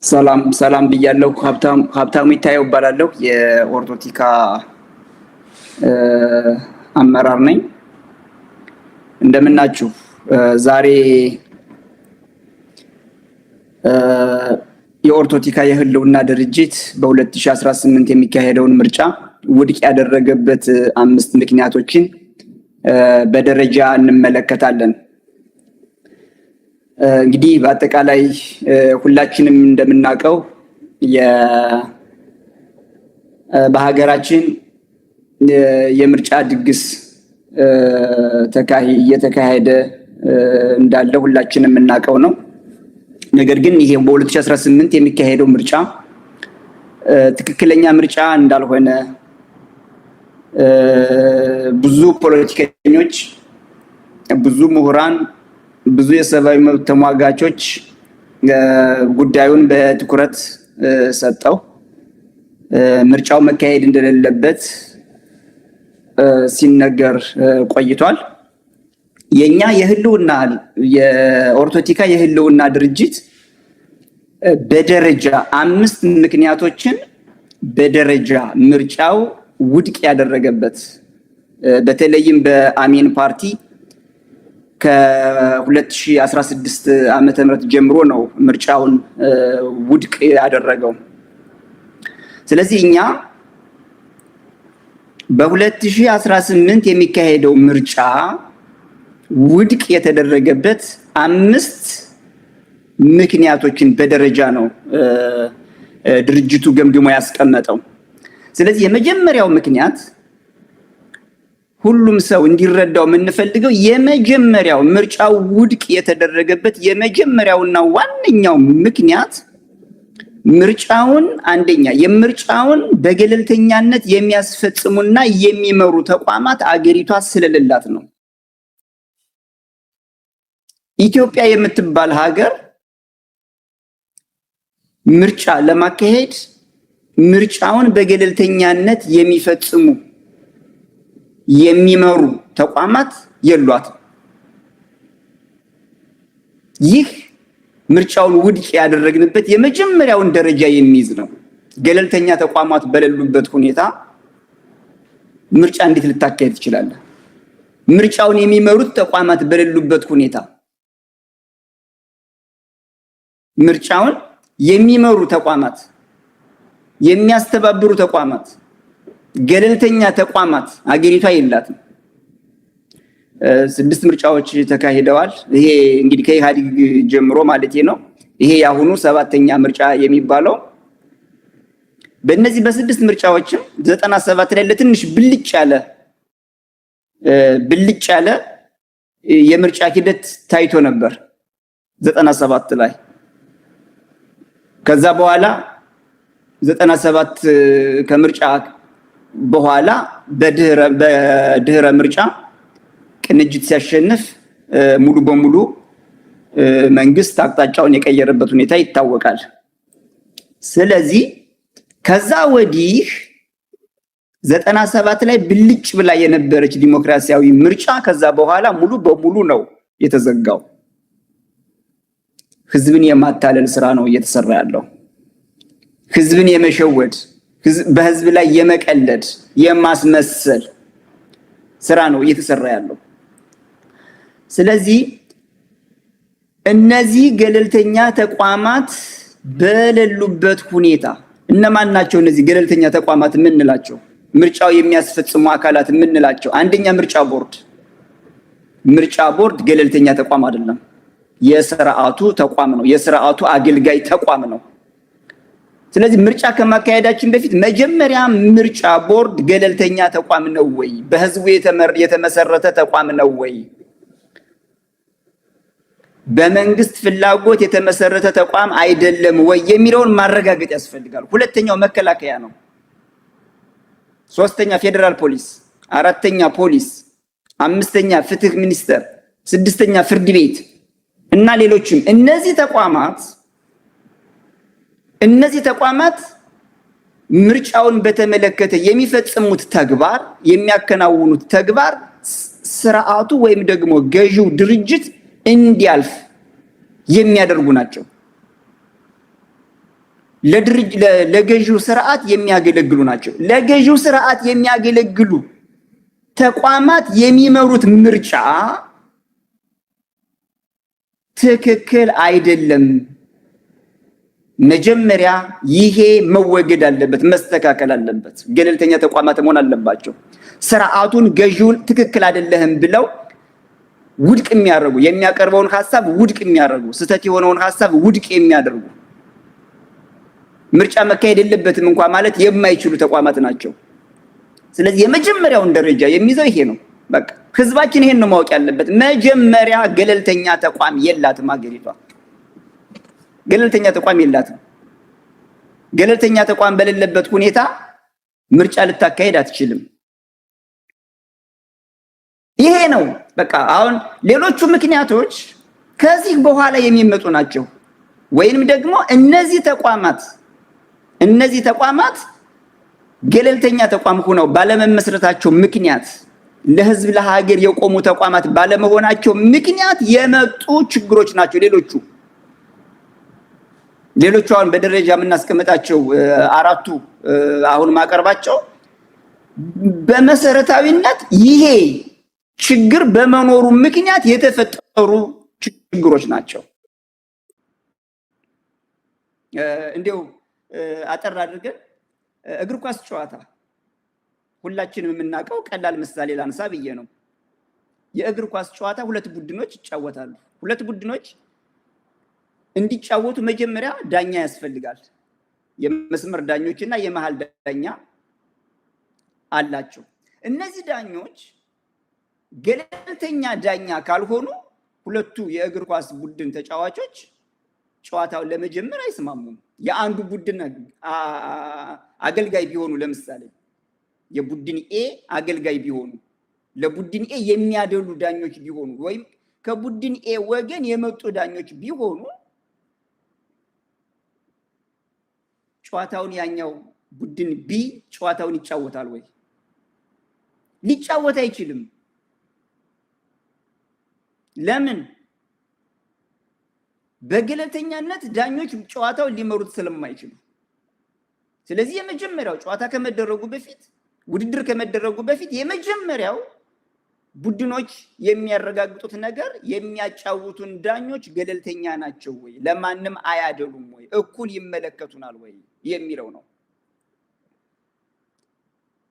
ሰላም ሰላም ብያለሁ። ሀብታሙ ይታየው እባላለሁ። የኦርቶቲካ አመራር ነኝ። እንደምናችሁ። ዛሬ የኦርቶቲካ የህልውና ድርጅት በ2018 የሚካሄደውን ምርጫ ውድቅ ያደረገበት አምስት ምክንያቶችን በደረጃ እንመለከታለን። እንግዲህ በአጠቃላይ ሁላችንም እንደምናውቀው በሀገራችን የምርጫ ድግስ እየተካሄደ እንዳለ ሁላችንም የምናውቀው ነው። ነገር ግን ይሄ በ2018 የሚካሄደው ምርጫ ትክክለኛ ምርጫ እንዳልሆነ ብዙ ፖለቲከኞች፣ ብዙ ምሁራን፣ ብዙ የሰብአዊ መብት ተሟጋቾች ጉዳዩን በትኩረት ሰጠው ምርጫው መካሄድ እንደሌለበት ሲነገር ቆይቷል። የኛ የህልውና የኦርቶቲካ የህልውና ድርጅት በደረጃ አምስት ምክንያቶችን በደረጃ ምርጫው ውድቅ ያደረገበት፣ በተለይም በአሜን ፓርቲ ከ2016 ዓመተ ምህረት ጀምሮ ነው ምርጫውን ውድቅ ያደረገው። ስለዚህ እኛ በ2018 የሚካሄደው ምርጫ ውድቅ የተደረገበት አምስት ምክንያቶችን በደረጃ ነው ድርጅቱ ገምግሞ ያስቀመጠው። ስለዚህ የመጀመሪያው ምክንያት፣ ሁሉም ሰው እንዲረዳው የምንፈልገው፣ የመጀመሪያው ምርጫው ውድቅ የተደረገበት የመጀመሪያውና ዋነኛው ምክንያት ምርጫውን፣ አንደኛ፣ የምርጫውን በገለልተኛነት የሚያስፈጽሙና የሚመሩ ተቋማት አገሪቷ ስለሌላት ነው። ኢትዮጵያ የምትባል ሀገር ምርጫ ለማካሄድ ምርጫውን በገለልተኛነት የሚፈጽሙ፣ የሚመሩ ተቋማት የሏትም። ይህ ምርጫውን ውድቅ ያደረግንበት የመጀመሪያውን ደረጃ የሚይዝ ነው። ገለልተኛ ተቋማት በሌሉበት ሁኔታ ምርጫ እንዴት ልታካሄድ ትችላለህ? ምርጫውን የሚመሩት ተቋማት በሌሉበት ሁኔታ፣ ምርጫውን የሚመሩ ተቋማት፣ የሚያስተባብሩ ተቋማት፣ ገለልተኛ ተቋማት አገሪቷ የላትም። ስድስት ምርጫዎች ተካሂደዋል። ይሄ እንግዲህ ከኢህአዴግ ጀምሮ ማለት ነው። ይሄ የአሁኑ ሰባተኛ ምርጫ የሚባለው፣ በእነዚህ በስድስት ምርጫዎችም 97 ላይ ለትንሽ ብልጭ ያለ የምርጫ ሂደት ታይቶ ነበር 97 ላይ። ከዛ በኋላ 97 ከምርጫ በኋላ በድህረ ምርጫ ቅንጅት ሲያሸንፍ ሙሉ በሙሉ መንግስት አቅጣጫውን የቀየረበት ሁኔታ ይታወቃል። ስለዚህ ከዛ ወዲህ 97 ላይ ብልጭ ብላ የነበረች ዲሞክራሲያዊ ምርጫ ከዛ በኋላ ሙሉ በሙሉ ነው የተዘጋው። ህዝብን የማታለል ስራ ነው እየተሰራ ያለው። ህዝብን የመሸወድ፣ በህዝብ ላይ የመቀለድ፣ የማስመሰል ስራ ነው እየተሰራ ያለው። ስለዚህ እነዚህ ገለልተኛ ተቋማት በሌሉበት ሁኔታ፣ እነማን ናቸው እነዚህ ገለልተኛ ተቋማት የምንላቸው? ምርጫው የሚያስፈጽሙ አካላት የምንላቸው፣ አንደኛ ምርጫ ቦርድ። ምርጫ ቦርድ ገለልተኛ ተቋም አይደለም። የስርዓቱ ተቋም ነው። የስርዓቱ አገልጋይ ተቋም ነው። ስለዚህ ምርጫ ከማካሄዳችን በፊት መጀመሪያ ምርጫ ቦርድ ገለልተኛ ተቋም ነው ወይ? በህዝቡ የተመሰረተ ተቋም ነው ወይ? በመንግስት ፍላጎት የተመሰረተ ተቋም አይደለም ወይ የሚለውን ማረጋገጥ ያስፈልጋል። ሁለተኛው መከላከያ ነው። ሶስተኛ ፌዴራል ፖሊስ፣ አራተኛ ፖሊስ፣ አምስተኛ ፍትህ ሚኒስቴር፣ ስድስተኛ ፍርድ ቤት እና ሌሎችም። እነዚህ ተቋማት ምርጫውን በተመለከተ የሚፈጽሙት ተግባር፣ የሚያከናውኑት ተግባር ስርዓቱ ወይም ደግሞ ገዢው ድርጅት እንዲያልፍ የሚያደርጉ ናቸው። ለገዢው ስርዓት የሚያገለግሉ ናቸው። ለገዢው ስርዓት የሚያገለግሉ ተቋማት የሚመሩት ምርጫ ትክክል አይደለም። መጀመሪያ ይሄ መወገድ አለበት፣ መስተካከል አለበት። ገለልተኛ ተቋማት መሆን አለባቸው። ስርዓቱን ገዢውን ትክክል አይደለህም ብለው ውድቅ የሚያደርጉ፣ የሚያቀርበውን ሀሳብ ውድቅ የሚያደርጉ፣ ስህተት የሆነውን ሀሳብ ውድቅ የሚያደርጉ፣ ምርጫ መካሄድ የለበትም እንኳ ማለት የማይችሉ ተቋማት ናቸው። ስለዚህ የመጀመሪያውን ደረጃ የሚይዘው ይሄ ነው። በቃ ህዝባችን ይሄን ነው ማወቅ ያለበት። መጀመሪያ ገለልተኛ ተቋም የላትም ሀገሪቷ። ገለልተኛ ተቋም የላትም። ገለልተኛ ተቋም በሌለበት ሁኔታ ምርጫ ልታካሄድ አትችልም። ይሄ ነው በቃ። አሁን ሌሎቹ ምክንያቶች ከዚህ በኋላ የሚመጡ ናቸው። ወይንም ደግሞ እነዚህ ተቋማት ገለልተኛ ተቋም ሆነው ባለመመስረታቸው ምክንያት፣ ለህዝብ ለሀገር የቆሙ ተቋማት ባለመሆናቸው ምክንያት የመጡ ችግሮች ናቸው። ሌሎቹ አሁን በደረጃ የምናስቀምጣቸው አራቱ አሁን ማቀርባቸው በመሰረታዊነት ይሄ ችግር በመኖሩ ምክንያት የተፈጠሩ ችግሮች ናቸው። እንዲው አጠር አድርገን እግር ኳስ ጨዋታ ሁላችንም የምናውቀው ቀላል ምሳሌ ላንሳ ብዬ ነው። የእግር ኳስ ጨዋታ ሁለት ቡድኖች ይጫወታሉ። ሁለት ቡድኖች እንዲጫወቱ መጀመሪያ ዳኛ ያስፈልጋል። የመስመር ዳኞች እና የመሀል ዳኛ አላቸው። እነዚህ ዳኞች ገለልተኛ ዳኛ ካልሆኑ ሁለቱ የእግር ኳስ ቡድን ተጫዋቾች ጨዋታውን ለመጀመር አይስማሙም። የአንዱ ቡድን አገልጋይ ቢሆኑ፣ ለምሳሌ የቡድን A አገልጋይ ቢሆኑ፣ ለቡድን A የሚያደሉ ዳኞች ቢሆኑ ወይም ከቡድን A ወገን የመጡ ዳኞች ቢሆኑ ጨዋታውን ያኛው ቡድን B ጨዋታውን ይጫወታል ወይ? ሊጫወት አይችልም። ለምን? በገለልተኛነት ዳኞች ጨዋታውን ሊመሩት ስለማይችሉ። ስለዚህ የመጀመሪያው ጨዋታ ከመደረጉ በፊት፣ ውድድር ከመደረጉ በፊት የመጀመሪያው ቡድኖች የሚያረጋግጡት ነገር የሚያጫውቱን ዳኞች ገለልተኛ ናቸው ወይ፣ ለማንም አያደሉም ወይ፣ እኩል ይመለከቱናል ወይ የሚለው ነው።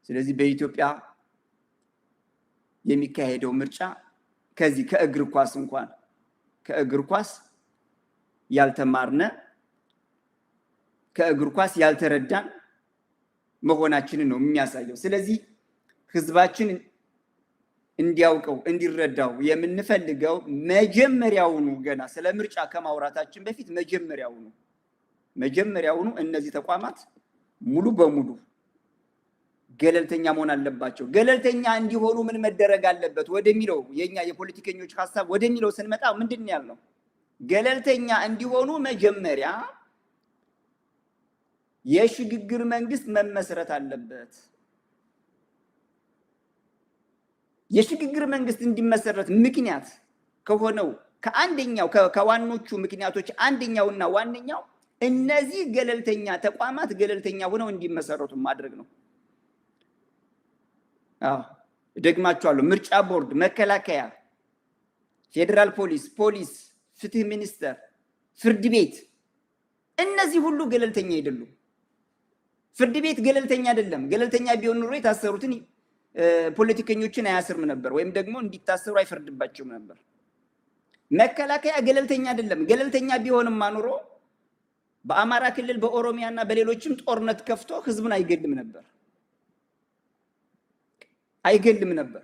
ስለዚህ በኢትዮጵያ የሚካሄደው ምርጫ ከዚህ ከእግር ኳስ እንኳን ከእግር ኳስ ያልተማርነ፣ ከእግር ኳስ ያልተረዳን መሆናችንን ነው የሚያሳየው። ስለዚህ ህዝባችን እንዲያውቀው እንዲረዳው የምንፈልገው መጀመሪያውኑ ገና ስለ ምርጫ ከማውራታችን በፊት መጀመሪያውኑ እነዚህ ተቋማት ሙሉ በሙሉ ገለልተኛ መሆን አለባቸው። ገለልተኛ እንዲሆኑ ምን መደረግ አለበት ወደሚለው፣ የኛ የፖለቲከኞች ሀሳብ ወደሚለው ስንመጣ ምንድን ነው ያልነው? ገለልተኛ እንዲሆኑ መጀመሪያ የሽግግር መንግስት መመስረት አለበት። የሽግግር መንግስት እንዲመሰረት ምክንያት ከሆነው ከአንደኛው ከዋኖቹ ምክንያቶች አንደኛውና ዋነኛው እነዚህ ገለልተኛ ተቋማት ገለልተኛ ሆነው እንዲመሰረቱ ማድረግ ነው። አዎ፣ ደግማቸዋለሁ። ምርጫ ቦርድ፣ መከላከያ፣ ፌዴራል ፖሊስ፣ ፖሊስ፣ ፍትህ ሚኒስቴር፣ ፍርድ ቤት፣ እነዚህ ሁሉ ገለልተኛ አይደሉም። ፍርድ ቤት ገለልተኛ አይደለም። ገለልተኛ ቢሆን ኑሮ የታሰሩትን ፖለቲከኞችን አያስርም ነበር፣ ወይም ደግሞ እንዲታሰሩ አይፈርድባቸውም ነበር። መከላከያ ገለልተኛ አይደለም። ገለልተኛ ቢሆንማ ኑሮ በአማራ ክልል፣ በኦሮሚያ እና በሌሎችም ጦርነት ከፍቶ ህዝቡን አይገልም ነበር።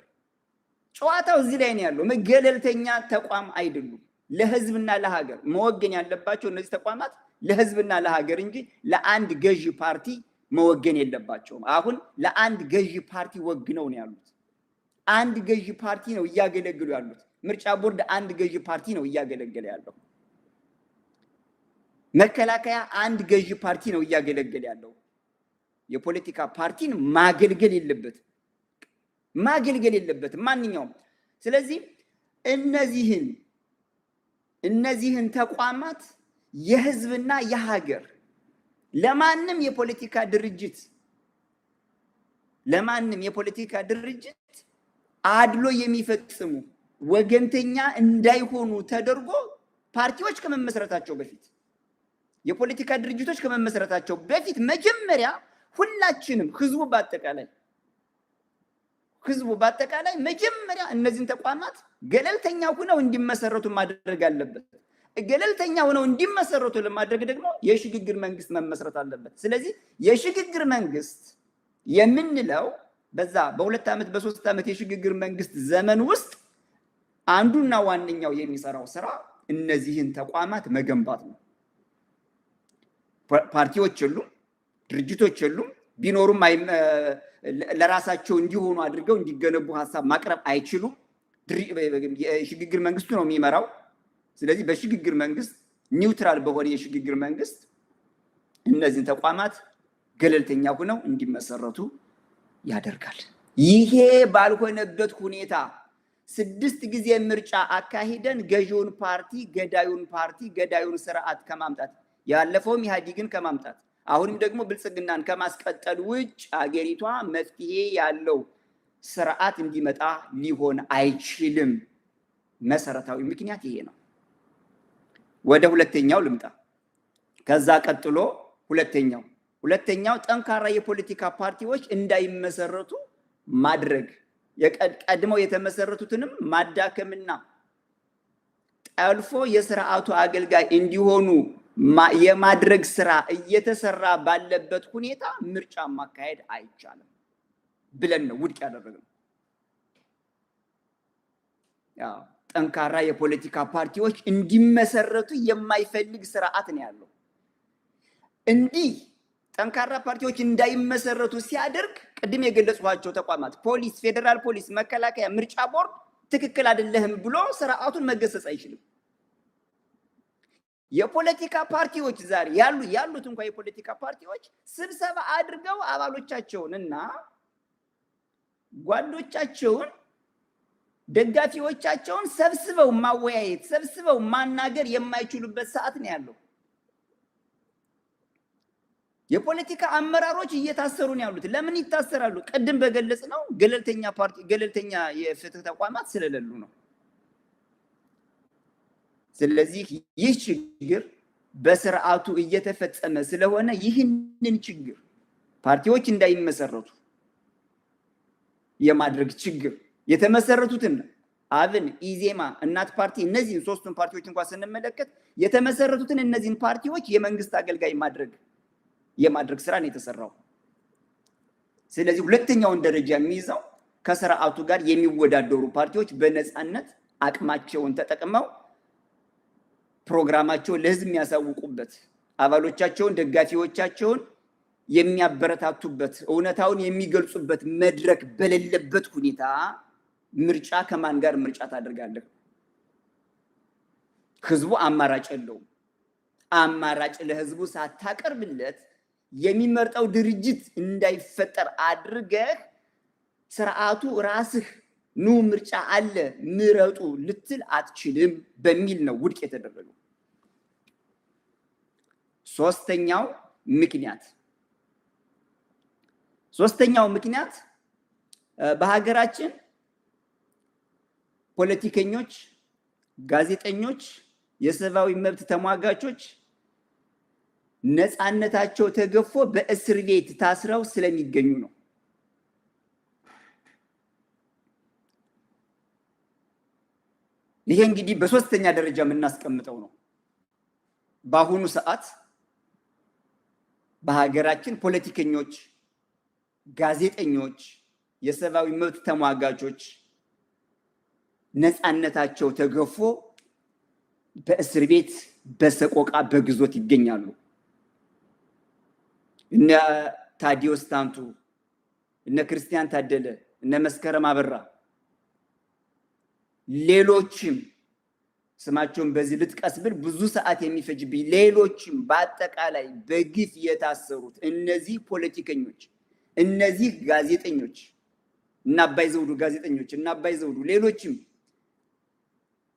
ጨዋታው እዚህ ላይ ነው ያለው። ገለልተኛ ተቋም አይደሉም። ለህዝብና ለሀገር መወገን ያለባቸው እነዚህ ተቋማት ለህዝብና ለሀገር እንጂ ለአንድ ገዢ ፓርቲ መወገን የለባቸውም። አሁን ለአንድ ገዢ ፓርቲ ወግነው ነው ያሉት። አንድ ገዢ ፓርቲ ነው እያገለገሉ ያሉት። ምርጫ ቦርድ አንድ ገዢ ፓርቲ ነው እያገለገለ ያለው። መከላከያ አንድ ገዢ ፓርቲ ነው እያገለገለ ያለው። የፖለቲካ ፓርቲን ማገልገል የለበትም ማንኛውም። ስለዚህ እነዚህን ተቋማት የህዝብና የሀገር ለማንም የፖለቲካ ድርጅት ለማንም የፖለቲካ ድርጅት አድሎ የሚፈጽሙ፣ ወገንተኛ እንዳይሆኑ ተደርጎ ፓርቲዎች ከመመስረታቸው በፊት፣ የፖለቲካ ድርጅቶች ከመመስረታቸው በፊት መጀመሪያ ሁላችንም ህዝቡ በአጠቃላይ መጀመሪያ እነዚህን ተቋማት ገለልተኛ ሆነው እንዲመሰረቱ ማድረግ አለበት። ገለልተኛ ሆነው እንዲመሰረቱ ለማድረግ ደግሞ የሽግግር መንግስት መመስረት አለበት። ስለዚህ የሽግግር መንግስት የምንለው በዛ በ2 ዓመት፣ በ3 ዓመት የሽግግር መንግስት ዘመን ውስጥ አንዱና ዋነኛው የሚሰራው ስራ እነዚህን ተቋማት መገንባት ነው። ፓርቲዎች የሉም፣ ድርጅቶች የሉም። ቢኖሩም ለራሳቸው እንዲሆኑ አድርገው እንዲገነቡ ሀሳብ ማቅረብ አይችሉም። የሽግግር መንግስቱ ነው የሚመራው። ስለዚህ በሽግግር መንግስት፣ neutral በሆነ የሽግግር መንግስት እነዚህን ተቋማት ገለልተኛ ሆነው እንዲመሰረቱ ያደርጋል። ይሄ ባልሆነበት ሁኔታ 6 ጊዜ ምርጫ አካሂደን ገዢውን ፓርቲ፣ ገዳዩን ፓርቲ፣ ገዳዩን ስርዓት ከማምጣት፣ ያለፈውም ኢህአዴግን ከማምጣት፣ አሁንም ደግሞ ብልጽግናን ከማስቀጠል ውጭ አገሪቷ መፍትሄ ያለው ስርዓት እንዲመጣ ሊሆን አይችልም። መሰረታዊ ምክንያት ይሄ ነው። ወደ ሁለተኛው ልምጣ። ከዛ ቀጥሎ ሁለተኛው ጠንካራ የፖለቲካ ፓርቲዎች እንዳይመሰረቱ ማድረግ፣ ቀድመው የተመሰረቱትንም ማዳከምና ጠልፎ የስርዓቱ አገልጋይ እንዲሆኑ የማድረግ ስራ እየተሰራ ባለበት ሁኔታ ምርጫ ማካሄድ አይቻልም ብለን ነው ውድቅ ያደረግነው። ጠንካራ የፖለቲካ ፓርቲዎች እንዲመሰረቱ የማይፈልግ ስርዓት ነው ያለው። እንዲህ ጠንካራ ፓርቲዎች እንዳይመሰረቱ ሲያደርግ ቅድም የገለጽኋቸው ተቋማት ፖሊስ፣ ፌዴራል ፖሊስ፣ መከላከያ፣ ምርጫ ቦርድ ትክክል አይደለህም ብሎ ስርዓቱን መገሰጽ አይችልም። የፖለቲካ ፓርቲዎች ዛሬ ያሉት እንኳ የፖለቲካ ፓርቲዎች ስብሰባ አድርገው አባሎቻቸውን እና ጓዶቻቸውን፣ ደጋፊዎቻቸውን ሰብስበው ማወያየት፣ ሰብስበው ማናገር የማይችሉበት ሰዓት ነው ያለው። የፖለቲካ አመራሮች እየታሰሩ ነው ያሉት። ለምን ይታሰራሉ? ቅድም በገለጽነው ገለልተኛ ፓርቲ፣ ገለልተኛ የፍትህ ተቋማት ስለሌሉ ነው። ስለዚህ ይህ ችግር በስርዓቱ እየተፈጸመ ስለሆነ ይህንን ችግር፣ ፓርቲዎች እንዳይመሰረቱ የማድረግ ችግር፣ የተመሰረቱትን አብን፣ ኢዜማ፣ እናት ፓርቲ፣ እነዚህን ሶስቱን ፓርቲዎች እንኳን ስንመለከት የተመሰረቱትን እነዚህን ፓርቲዎች የመንግስት አገልጋይ የማድረግ ስራ ነው የተሰራው። ስለዚህ ሁለተኛውን ደረጃ የሚይዘው ከስርዓቱ ጋር የሚወዳደሩ ፓርቲዎች በነፃነት አቅማቸውን ተጠቅመው ፕሮግራማቸውን ለህዝብ የሚያሳውቁበት፣ አባሎቻቸውን፣ ደጋፊዎቻቸውን የሚያበረታቱበት፣ እውነታውን የሚገልጹበት መድረክ በሌለበት ሁኔታ ምርጫ ከማን ጋር ምርጫ ታደርጋለህ? ህዝቡ አማራጭ የለውም። አማራጭ ለህዝቡ ሳታቀርብለት፣ የሚመርጠው ድርጅት እንዳይፈጠር አድርገህ፣ ስርዓቱ ራስህ ኑ ምርጫ አለ ምረጡ ልትል አትችልም በሚል ነው ውድቅ የተደረገው። ሶስተኛው ምክንያት በሀገራችን ፖለቲከኞች፣ ጋዜጠኞች፣ የሰብአዊ መብት ተሟጋቾች ነፃነታቸው ተገፎ በእስር ቤት ታስረው ስለሚገኙ ነው። ይሄ እንግዲህ በሶስተኛ ደረጃ የምናስቀምጠው ነው። በአሁኑ ሰዓት በሀገራችን ፖለቲከኞች፣ ጋዜጠኞች፣ የሰብአዊ መብት ተሟጋቾች ነፃነታቸው ተገፎ በእስር ቤት በሰቆቃ በግዞት ይገኛሉ። እነ ታዲዮስ ታንቱ፣ እነ ክርስቲያን ታደለ፣ እነ መስከረም አበራ፣ ሌሎችም ስማቸውን በዚህ ልጥቀስ ብል ብዙ ሰዓት የሚፈጅብኝ፣ ሌሎችም በአጠቃላይ በግፍ የታሰሩት እነዚህ ፖለቲከኞች፣ እነዚህ ጋዜጠኞች፣ እነ አባይ ዘውዱ፣ ጋዜጠኞች እነ አባይ ዘውዱ፣ ሌሎችም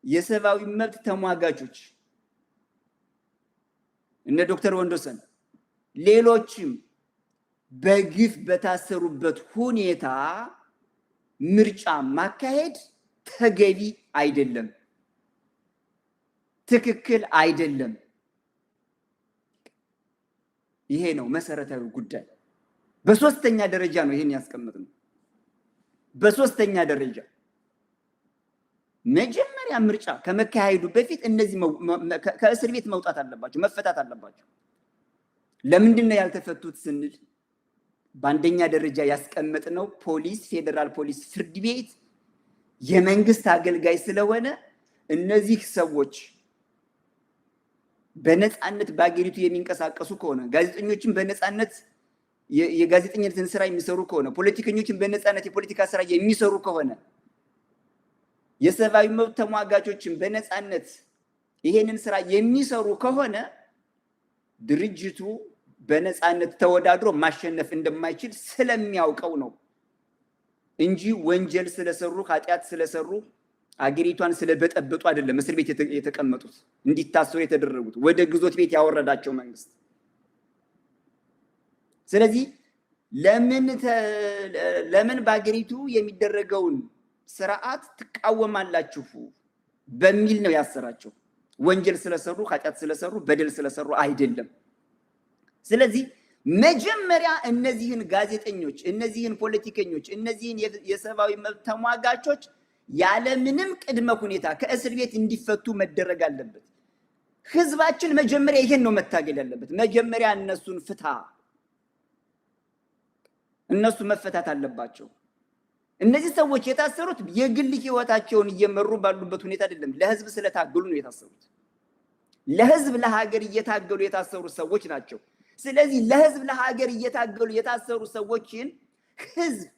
የሰብአዊ መብት ተሟጋቾች እነ ዶክተር ወንዶሰን ሌሎችም በግፍ በታሰሩበት ሁኔታ ምርጫ ማካሄድ ተገቢ አይደለም፣ ትክክል አይደለም። ይሄ ነው መሰረታዊ ጉዳይ። በሶስተኛ ደረጃ ነው ይሄን ያስቀመጥነው። በሶስተኛ ደረጃ መጀመሪያ ምርጫ ከመካሄዱ በፊት እነዚህ ከእስር ቤት መውጣት አለባቸው፣ መፈታት አለባቸው። ለምንድን ነው ያልተፈቱት ስንል በአንደኛ ደረጃ ያስቀመጥነው ፖሊስ፣ ፌዴራል ፖሊስ ፍርድ ቤት የመንግስት አገልጋይ ስለሆነ እነዚህ ሰዎች በነፃነት በአገሪቱ የሚንቀሳቀሱ ከሆነ፣ ጋዜጠኞችን በነፃነት የጋዜጠኝነትን ስራ የሚሰሩ ከሆነ፣ ፖለቲከኞችን በነፃነት የፖለቲካ ስራ የሚሰሩ ከሆነ፣ የሰብአዊ መብት ተሟጋቾችን በነፃነት ይሄንን ስራ የሚሰሩ ከሆነ ድርጅቱ በነፃነት ተወዳድሮ ማሸነፍ እንደማይችል ስለሚያውቀው ነው እንጂ ወንጀል ስለሰሩ፣ ኃጢአት ስለሰሩ፣ አገሪቷን ስለበጠበጡ አይደለም እስር ቤት የተቀመጡት፣ እንዲታሰሩ የተደረጉት፣ ወደ ግዞት ቤት ያወረዳቸው መንግስት። ስለዚህ ለምን በአገሪቱ የሚደረገውን ስርዓት ትቃወማላችሁ በሚል ነው ያሰራቸው። ወንጀል ስለሰሩ፣ ኃጢአት ስለሰሩ፣ በደል ስለሰሩ አይደለም። ስለዚህ መጀመሪያ እነዚህን ጋዜጠኞች፣ እነዚህን ፖለቲከኞች፣ እነዚህን የሰብአዊ መብት ተሟጋቾች ያለምንም ቅድመ ሁኔታ ከእስር ቤት እንዲፈቱ መደረግ አለበት። ህዝባችን መጀመሪያ ይሄን ነው መታገል ያለበት። መጀመሪያ እነሱን ፍታ፣ እነሱ መፈታት አለባቸው። እነዚህ ሰዎች የታሰሩት የግል ህይወታቸውን እየመሩ ባሉበት ሁኔታ አይደለም፣ ለህዝብ ስለታገሉ ነው የታሰሩት። ለህዝብ ለሀገር እየታገሉ የታሰሩ ሰዎች ናቸው። ስለዚህ ለህዝብ ለሀገር እየታገሉ የታሰሩ ሰዎችን ህዝብ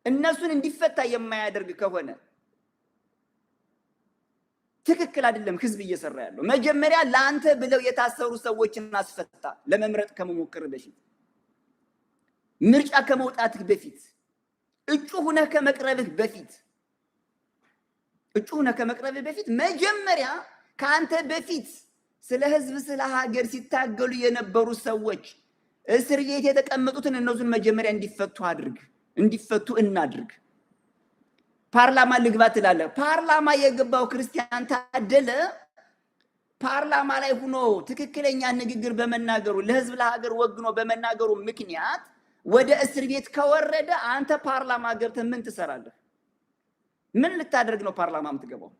እነሱን እንዲፈታ የማያደርግ ከሆነ ትክክል አይደለም። ህዝብ እየሰራ ያለው መጀመሪያ ለአንተ ብለው የታሰሩ ሰዎችን አስፈታ። ለመምረጥ ከመሞከር በፊት፣ ምርጫ ከመውጣትህ በፊት፣ እጩ ሁነህ ከመቅረብህ በፊት፣ እጩ ሁነህ ከመቅረብህ በፊት መጀመሪያ ከአንተ በፊት ስለ ህዝብ ስለ ሀገር ሲታገሉ የነበሩ ሰዎች እስር ቤት የተቀመጡትን እነሱን መጀመሪያ እንዲፈቱ አድርግ፣ እንዲፈቱ እናድርግ። ፓርላማ ልግባ ትላለህ። ፓርላማ የገባው ክርስቲያን ታደለ ፓርላማ ላይ ሁኖ ትክክለኛ ንግግር በመናገሩ፣ ለህዝብ ለሀገር ወግኖ በመናገሩ ምክንያት ወደ እስር ቤት ከወረደ አንተ ፓርላማ ገብተህ ምን ትሰራለህ? ምን ልታደርግ ነው ፓርላማ የምትገባው?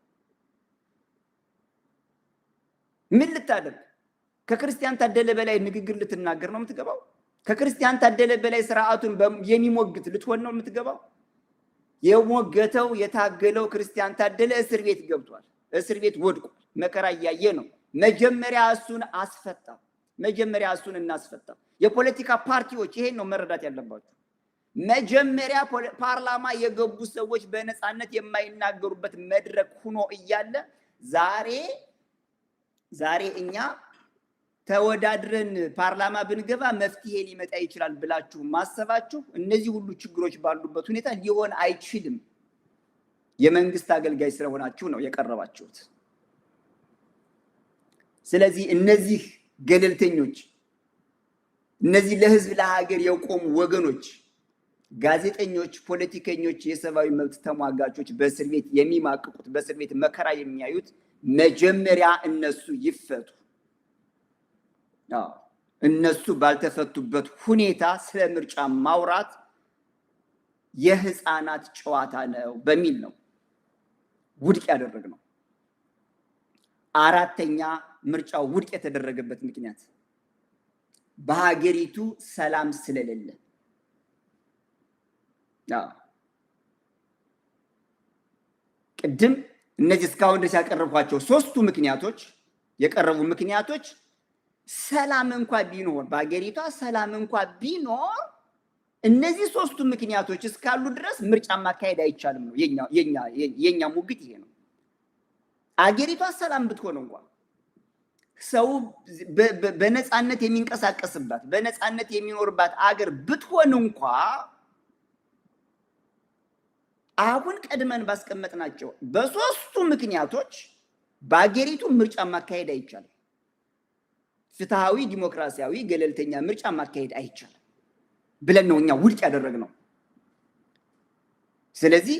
ምን ልታደርግ? ከክርስቲያን ታደለ በላይ ንግግር ልትናገር ነው የምትገባው? ከክርስቲያን ታደለ በላይ ስርዓቱን የሚሞግት ልትሆን ነው የምትገባው? የሞገተው የታገለው ክርስቲያን ታደለ እስር ቤት ገብቷል። እስር ቤት ወድቋል። መከራ እያየ ነው። መጀመሪያ እሱን አስፈታ። መጀመሪያ እሱን እናስፈታ። የፖለቲካ ፓርቲዎች ይሄን ነው መረዳት ያለባቸው። መጀመሪያ ፓርላማ የገቡ ሰዎች በነፃነት የማይናገሩበት መድረክ ሁኖ እያለ ዛሬ እኛ ተወዳድረን ፓርላማ ብንገባ መፍትሄ ሊመጣ ይችላል ብላችሁ ማሰባችሁ እነዚህ ሁሉ ችግሮች ባሉበት ሁኔታ ሊሆን አይችልም። የመንግስት አገልጋይ ስለሆናችሁ ነው የቀረባችሁት። ስለዚህ እነዚህ ገለልተኞች፣ እነዚህ ለህዝብ ለሀገር የቆሙ ወገኖች፣ ጋዜጠኞች፣ ፖለቲከኞች፣ የሰብአዊ መብት ተሟጋቾች በእስር ቤት የሚማቅቁት፣ በእስር ቤት መከራ የሚያዩት መጀመሪያ እነሱ ይፈቱ። እነሱ ባልተፈቱበት ሁኔታ ስለ ምርጫ ማውራት የህፃናት ጨዋታ ነው በሚል ነው ውድቅ ያደረግነው። አራተኛ ምርጫው ውድቅ የተደረገበት ምክንያት በሀገሪቱ ሰላም ስለሌለ። ቅድም እነዚህ እስካሁን ድረስ ያቀረብኳቸው ሶስቱ ምክንያቶች፣ የቀረቡ ምክንያቶች፣ ሰላም እንኳ ቢኖር፣ በሀገሪቷ ሰላም እንኳ ቢኖር እነዚህ ሶስቱ ምክንያቶች እስካሉ ድረስ ምርጫ ማካሄድ አይቻልም ነው የኛ ሙግት፣ ይሄ ነው። አገሪቷ ሰላም ብትሆን እንኳ፣ ሰው በነፃነት የሚንቀሳቀስባት፣ በነፃነት የሚኖርባት አገር ብትሆን እንኳ አሁን ቀድመን ባስቀመጥናቸው በሶስቱ ምክንያቶች በአገሪቱ ምርጫ ማካሄድ አይቻልም። ፍትሃዊ፣ ዲሞክራሲያዊ፣ ገለልተኛ ምርጫ ማካሄድ አይቻልም ብለን ነው እኛ ውድቅ ያደረግነው። ስለዚህ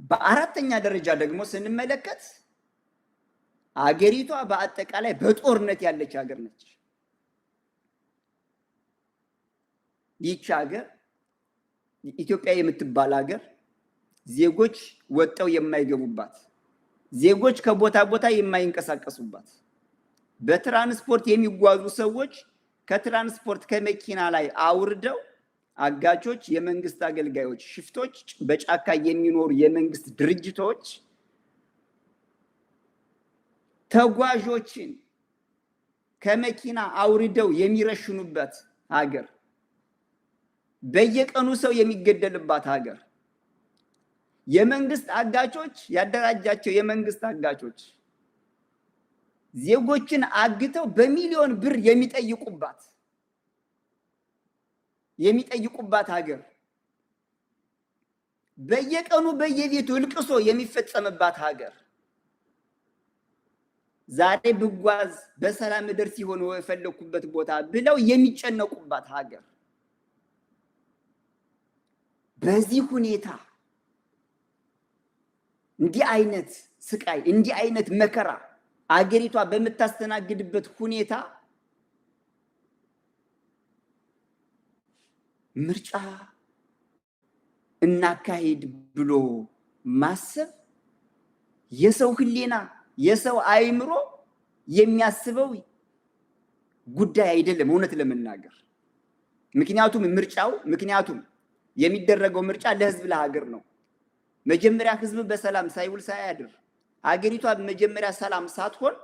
በአራተኛ ደረጃ ደግሞ ስንመለከት አገሪቷ በአጠቃላይ በጦርነት ያለች ሀገር ነች። ይህች ሀገር ኢትዮጵያ የምትባል ሀገር ዜጎች ወጠው የማይገቡባት፣ ዜጎች ከቦታ ቦታ የማይንቀሳቀሱባት፣ በትራንስፖርት የሚጓዙ ሰዎች ከትራንስፖርት ከመኪና ላይ አውርደው አጋቾች፣ የመንግስት አገልጋዮች፣ ሽፍቶች፣ በጫካ የሚኖሩ የመንግስት ድርጅቶች ተጓዦችን ከመኪና አውርደው የሚረሽኑበት ሀገር፣ በየቀኑ ሰው የሚገደልባት ሀገር፣ የመንግስት አጋቾች ያደራጃቸው የመንግስት አጋቾች ዜጎችን አግተው በሚሊዮን ብር የሚጠይቁባት ሀገር፣ በየቀኑ በየቤቱ እልቅሶ የሚፈጸምባት ሀገር፣ ዛሬ ብጓዝ በሰላም እደርስ ሲሆን የፈለኩበት ቦታ ብለው የሚጨነቁባት ሀገር፣ በዚህ ሁኔታ እንዲህ አይነት ስቃይ እንዲህ አይነት መከራ አገሪቷ በምታስተናግድበት ሁኔታ ምርጫ እናካሂድ ብሎ ማሰብ የሰው ሕሊና የሰው አእምሮ የሚያስበው ጉዳይ አይደለም፣ እውነት ለመናገር። ምክንያቱም ምክንያቱም የሚደረገው ምርጫ ለህዝብ ለሀገር ነው። መጀመሪያ ህዝብ በሰላም ሳይውል ሳያድር ሀገሪቷ መጀመሪያ ሰላም ሳትሆን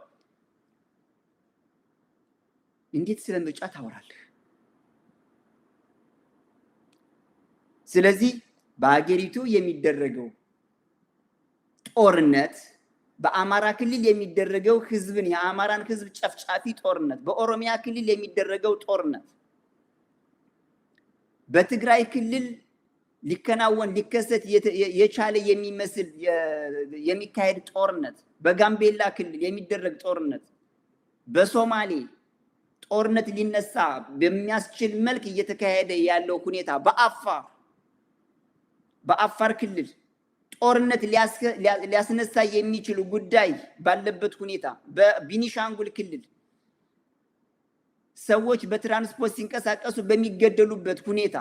እንዴት ስለ ምርጫ ታወራለህ? ስለዚህ በሀገሪቱ የሚደረገው ጦርነት፣ በአማራ ክልል የሚደረገው ህዝብን የአማራን ህዝብ ጨፍጫፊ ጦርነት፣ በኦሮሚያ ክልል የሚደረገው ጦርነት፣ በትግራይ ክልል ሊከናወን ሊከሰት የቻለ የሚመስል የሚካሄድ ጦርነት፣ በጋምቤላ ክልል የሚደረግ ጦርነት፣ በሶማሌ ጦርነት ሊነሳ በሚያስችል መልክ እየተካሄደ ያለው ሁኔታ፣ በአፋር ክልል ጦርነት ሊያስነሳ የሚችል ጉዳይ ባለበት ሁኔታ፣ በቢኒሻንጉል ክልል ሰዎች በትራንስፖርት ሲንቀሳቀሱ በሚገደሉበት ሁኔታ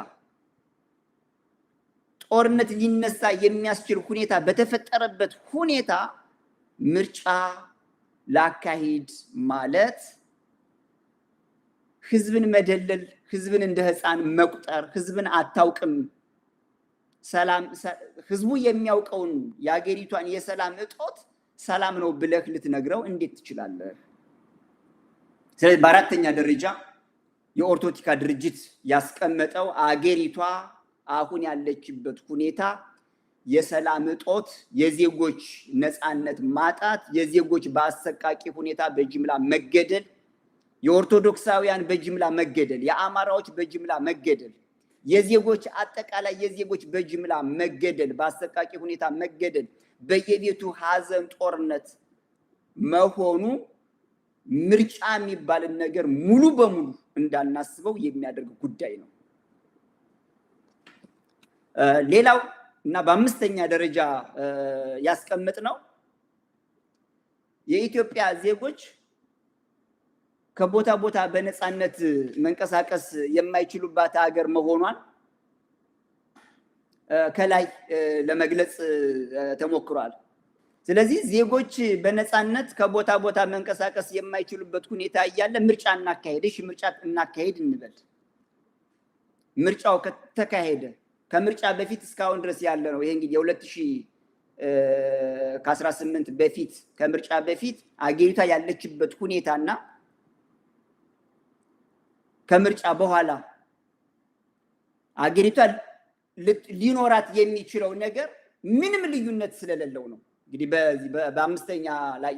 ጦርነት ሊነሳ የሚያስችል ሁኔታ በተፈጠረበት ሁኔታ ምርጫ ላካሂድ ማለት ህዝብን መደለል፣ ህዝብን እንደ ህፃን መቁጠር፣ ህዝብን አታውቅም፣ ሰላም ህዝቡ የሚያውቀውን የሀገሪቷን የሰላም እጦት ሰላም ነው ብለህ ልትነግረው እንዴት ትችላለህ? ስለዚህ በአራተኛ ደረጃ የኦርቶቲካ ድርጅት ያስቀመጠው አገሪቷ አሁን ያለችበት ሁኔታ የሰላም እጦት፣ የዜጎች ነፃነት ማጣት፣ የዜጎች በአሰቃቂ ሁኔታ በጅምላ መገደል፣ የኦርቶዶክሳውያን በጅምላ መገደል፣ የአማራዎች በጅምላ መገደል፣ የዜጎች አጠቃላይ የዜጎች በጅምላ መገደል፣ በአሰቃቂ ሁኔታ መገደል፣ በየቤቱ ሀዘን፣ ጦርነት መሆኑ ምርጫ የሚባልን ነገር ሙሉ በሙሉ እንዳናስበው የሚያደርግ ጉዳይ ነው። ሌላው እና በአምስተኛ ደረጃ ያስቀመጥነው የኢትዮጵያ ዜጎች ከቦታ ቦታ በነፃነት መንቀሳቀስ የማይችሉባት ሀገር መሆኗን ከላይ ለመግለጽ ተሞክሯል። ስለዚህ ዜጎች በነፃነት ከቦታ ቦታ መንቀሳቀስ የማይችሉበት ሁኔታ እያለ ምርጫ እናካሄድ፣ እሺ ምርጫ እናካሄድ እንበል። ምርጫው ከተካሄደ ከምርጫ በፊት እስካሁን ድረስ ያለ ነው። ይሄ እንግዲህ የ2018 በፊት ከምርጫ በፊት አገሪቷ ያለችበት ሁኔታና ከምርጫ በኋላ አገሪቷ ሊኖራት የሚችለው ነገር ምንም ልዩነት ስለሌለው ነው። እንግዲህ በዚህ በአምስተኛ ላይ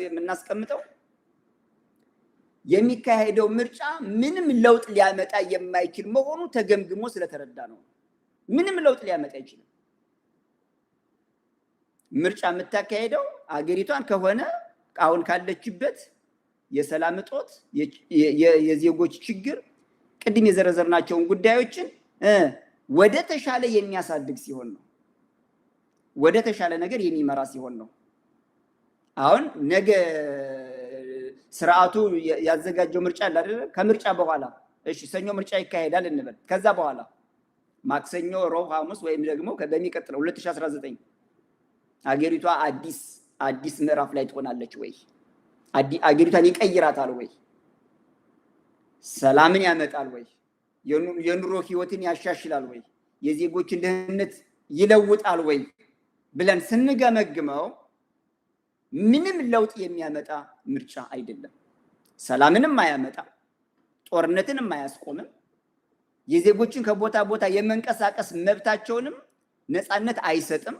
የምናስቀምጠው የሚካሄደው ምርጫ ምንም ለውጥ ሊያመጣ የማይችል መሆኑ ተገምግሞ ስለተረዳ ነው። ምንም ለውጥ ሊያመጣ አይችልም። ምርጫ የምታካሄደው አገሪቷን ከሆነ አሁን ካለችበት የሰላም እጦት፣ የዜጎች ችግር፣ ቅድም የዘረዘርናቸውን ጉዳዮችን ወደ ተሻለ የሚያሳድግ ሲሆን ነው። ወደ ተሻለ ነገር የሚመራ ሲሆን ነው። አሁን ነገ ስርዓቱ ያዘጋጀው ምርጫ አለ አይደለ? ከምርጫ በኋላ እሺ፣ ሰኞ ምርጫ ይካሄዳል እንበል። ከዛ በኋላ ማክሰኞ፣ ሮብ፣ ሐሙስ ወይም ደግሞ በሚቀጥለው 2019 አገሪቷ አዲስ ምዕራፍ ላይ ትሆናለች ወይ? አገሪቷን ይቀይራታል ወይ? ሰላምን ያመጣል ወይ? የኑሮ ህይወትን ያሻሽላል ወይ? የዜጎችን ደህንነት ይለውጣል ወይ ብለን ስንገመግመው ምንም ለውጥ የሚያመጣ ምርጫ አይደለም። ሰላምንም አያመጣም፣ ጦርነትንም አያስቆምም፣ የዜጎችን ከቦታ ቦታ የመንቀሳቀስ መብታቸውንም ነፃነት አይሰጥም፣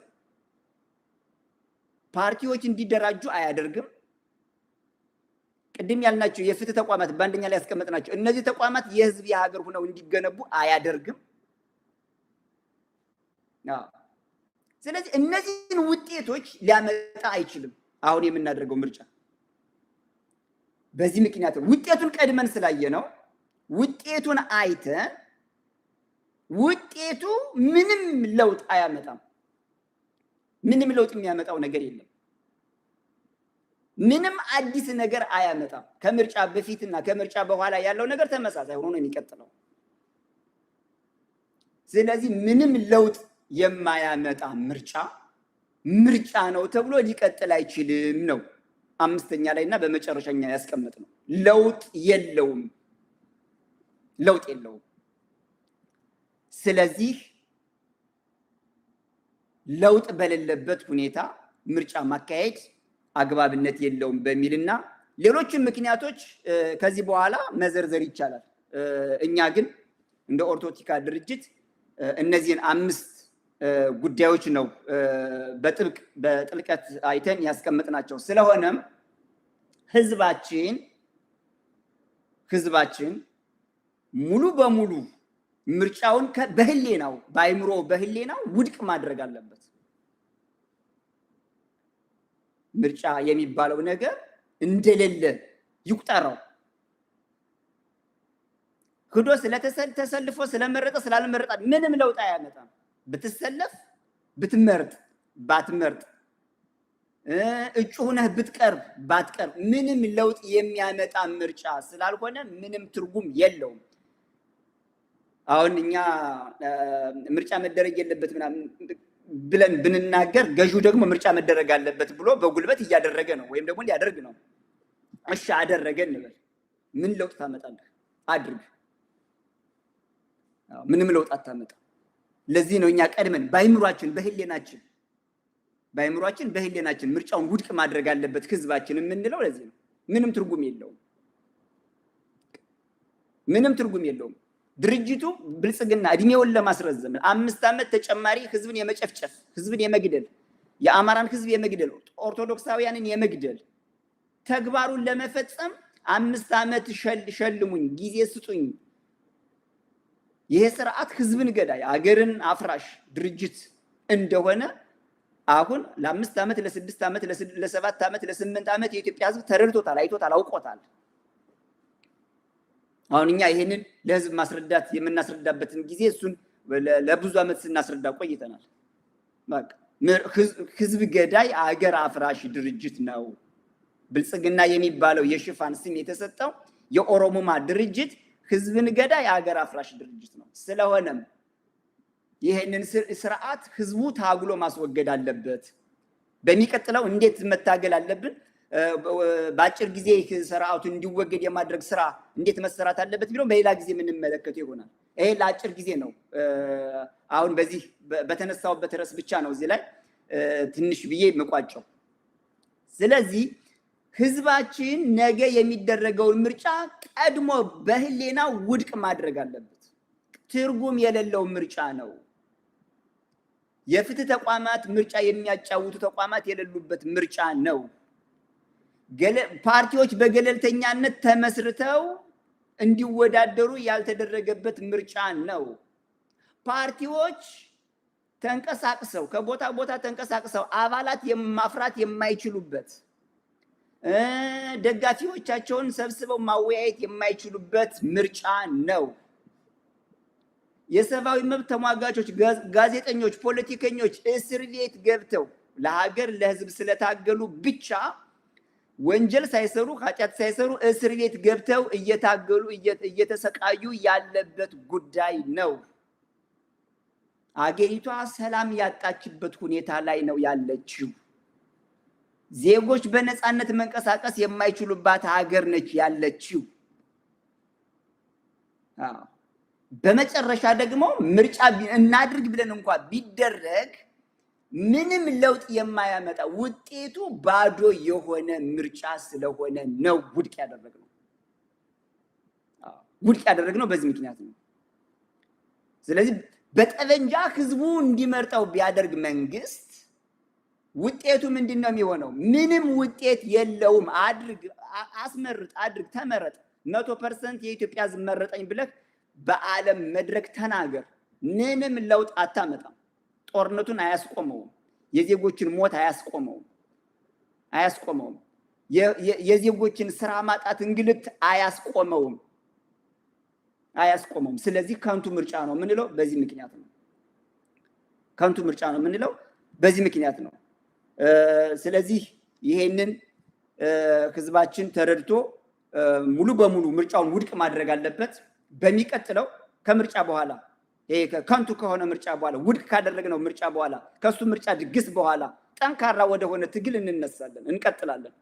ፓርቲዎች እንዲደራጁ አያደርግም። ቅድም ያልናቸው የፍትህ ተቋማት በአንደኛ ላይ ያስቀመጥናቸው እነዚህ ተቋማት የህዝብ የሀገር ሆነው እንዲገነቡ አያደርግም። ስለዚህ እነዚህን ውጤቶች ሊያመጣ አይችልም አሁን የምናደርገው ምርጫ። በዚህ ምክንያት ውጤቱን ቀድመን ስላየነው ውጤቱን አይተን ውጤቱ ምንም ለውጥ አያመጣም። ምንም ለውጥ የሚያመጣው ነገር የለም። ምንም አዲስ ነገር አያመጣም። ከምርጫ በፊትና ከምርጫ በኋላ ያለው ነገር ተመሳሳይ ሆኖ ነው የሚቀጥለው። ስለዚህ ምንም ለውጥ የማያመጣ ምርጫ ምርጫ ነው ተብሎ ሊቀጥል አይችልም ነው አምስተኛ ላይ እና በመጨረሻኛ ያስቀመጥነው። ለውጥ የለውም፣ ለውጥ የለውም። ስለዚህ ለውጥ በሌለበት ሁኔታ ምርጫ ማካሄድ አግባብነት የለውም በሚልና ሌሎችን ምክንያቶች ከዚህ በኋላ መዘርዘር ይቻላል። እኛ ግን እንደ ኦርቶቲካ ድርጅት እነዚህን አምስት ጉዳዮች ነው በጥብቅ በጥልቀት አይተን ያስቀመጥናቸው። ስለሆነም ህዝባችን ሙሉ በሙሉ ምርጫውን በህሌናው በአይምሮ በህሌናው ውድቅ ማድረግ አለበት። ምርጫ የሚባለው ነገር እንደሌለ ይቁጠረው። ክዶ ስለተሰልፎ ስለመረጠ ስላልመረጠ ምንም ለውጥ አያመጣም። ብትሰለፍ ብትመርጥ ባትመርጥ እጩ ሁነህ ብትቀርብ ባትቀርብ ምንም ለውጥ የሚያመጣ ምርጫ ስላልሆነ ምንም ትርጉም የለውም። አሁን እኛ ምርጫ መደረግ የለበት ምናምን ብለን ብንናገር ገዢው ደግሞ ምርጫ መደረግ አለበት ብሎ በጉልበት እያደረገ ነው፣ ወይም ደግሞ ሊያደርግ ነው። እሺ አደረገ እንበል፣ ምን ለውጥ ታመጣለህ? አድርግ፣ ምንም ለውጥ አታመጣም። ለዚህ ነው እኛ ቀድመን በአይምሯችን በህሌናችን በአይምሯችን በህሌናችን ምርጫውን ውድቅ ማድረግ አለበት ህዝባችን የምንለው ለዚህ ነው። ምንም ትርጉም የለውም። ምንም ትርጉም የለውም። ድርጅቱ ብልጽግና እድሜውን ለማስረዘም 5 ዓመት ተጨማሪ ህዝብን የመጨፍጨፍ፣ ህዝብን የመግደል፣ የአማራን ህዝብ የመግደል፣ ኦርቶዶክሳውያንን የመግደል ተግባሩን ለመፈጸም 5 ዓመት ሸልሙኝ፣ ጊዜ ስጡኝ። ይሄ ስርዓት ህዝብን ገዳይ፣ አገርን አፍራሽ ድርጅት እንደሆነ አሁን ለ5 ዓመት፣ ለ6 ዓመት፣ ለ7 ዓመት፣ ለ8 ዓመት የኢትዮጵያ ህዝብ ተረድቶታል፣ አይቶታል፣ አውቆታል። አሁን እኛ ይሄንን ለህዝብ ማስረዳት የምናስረዳበትን ጊዜ እሱን ለብዙ ዓመት ስናስረዳ ቆይተናል። በቃ ህዝብ ገዳይ አገር አፍራሽ ድርጅት ነው። ብልጽግና የሚባለው የሽፋን ስም የተሰጠው የኦሮሞማ ድርጅት ህዝብን ገዳይ አገር አፍራሽ ድርጅት ነው። ስለሆነም ይሄንን ስርዓት ህዝቡ ታግሎ ማስወገድ አለበት። በሚቀጥለው እንዴት መታገል አለብን? በአጭር ጊዜ ስርዓቱ እንዲወገድ የማድረግ ስራ እንዴት መሰራት አለበት ቢለው በሌላ ጊዜ የምንመለከተው ይሆናል። ይሄ ለአጭር ጊዜ ነው። አሁን በዚህ በተነሳውበት ርዕስ ብቻ ነው እዚህ ላይ ትንሽ ብዬ መቋጨው። ስለዚህ ህዝባችን ነገ የሚደረገውን ምርጫ ቀድሞ በህሌና ውድቅ ማድረግ አለበት። ትርጉም የሌለው ምርጫ ነው። የፍትህ ተቋማት ምርጫ የሚያጫውቱ ተቋማት የሌሉበት ምርጫ ነው። ፓርቲዎች በገለልተኛነት ተመስርተው እንዲወዳደሩ ያልተደረገበት ምርጫ ነው። ፓርቲዎች ተንቀሳቅሰው ከቦታ ቦታ ተንቀሳቅሰው አባላት ማፍራት የማይችሉበት፣ ደጋፊዎቻቸውን ሰብስበው ማወያየት የማይችሉበት ምርጫ ነው። የሰብአዊ መብት ተሟጋቾች፣ ጋዜጠኞች፣ ፖለቲከኞች እስር ቤት ገብተው ለሀገር ለሕዝብ ስለታገሉ ብቻ ወንጀል ሳይሰሩ፣ ኃጢአት ሳይሰሩ እስር ቤት ገብተው እየታገሉ እየተሰቃዩ ያለበት ጉዳይ ነው። አገሪቷ ሰላም ያጣችበት ሁኔታ ላይ ነው ያለችው። ዜጎች በነፃነት መንቀሳቀስ የማይችሉባት ሀገር ነች ያለችው። በመጨረሻ ደግሞ ምርጫ እናድርግ ብለን እንኳ ቢደረግ ምንም ለውጥ የማያመጣ፣ ውጤቱ ባዶ የሆነ ምርጫ ስለሆነ ነው ውድቅ ያደረግነው። ውድቅ ያደረግነው በዚህ ምክንያት ነው። ስለዚህ በጠመንጃ ህዝቡ እንዲመርጠው ቢያደርግ መንግስት ውጤቱ ምንድን ነው የሚሆነው? ምንም ውጤት የለውም። አድርግ፣ አስመርጥ፣ አድርግ፣ ተመረጥ፣ 100% የኢትዮጵያ ህዝብ መረጠኝ ብለህ በዓለም መድረክ ተናገር። ምንም ለውጥ አታመጣም። ጦርነቱን አያስቆመውም። የዜጎችን ሞት አያስቆመውም አያስቆመውም። የዜጎችን ስራ ማጣት፣ እንግልት አያስቆመውም አያስቆመውም። ስለዚህ ከንቱ ምርጫ ነው የምንለው በዚህ ምክንያት ነው። ከንቱ ምርጫ ነው የምንለው በዚህ ምክንያት ነው። ስለዚህ ይሄንን ህዝባችን ተረድቶ ሙሉ በሙሉ ምርጫውን ውድቅ ማድረግ አለበት። በሚቀጥለው ከምርጫ በኋላ፣ ይሄ ከንቱ ከሆነ ምርጫ በኋላ፣ ውድቅ ካደረግነው ምርጫ በኋላ፣ ከሱ ምርጫ ድግስ በኋላ ጠንካራ ወደሆነ ትግል እንነሳለን፣ እንቀጥላለን።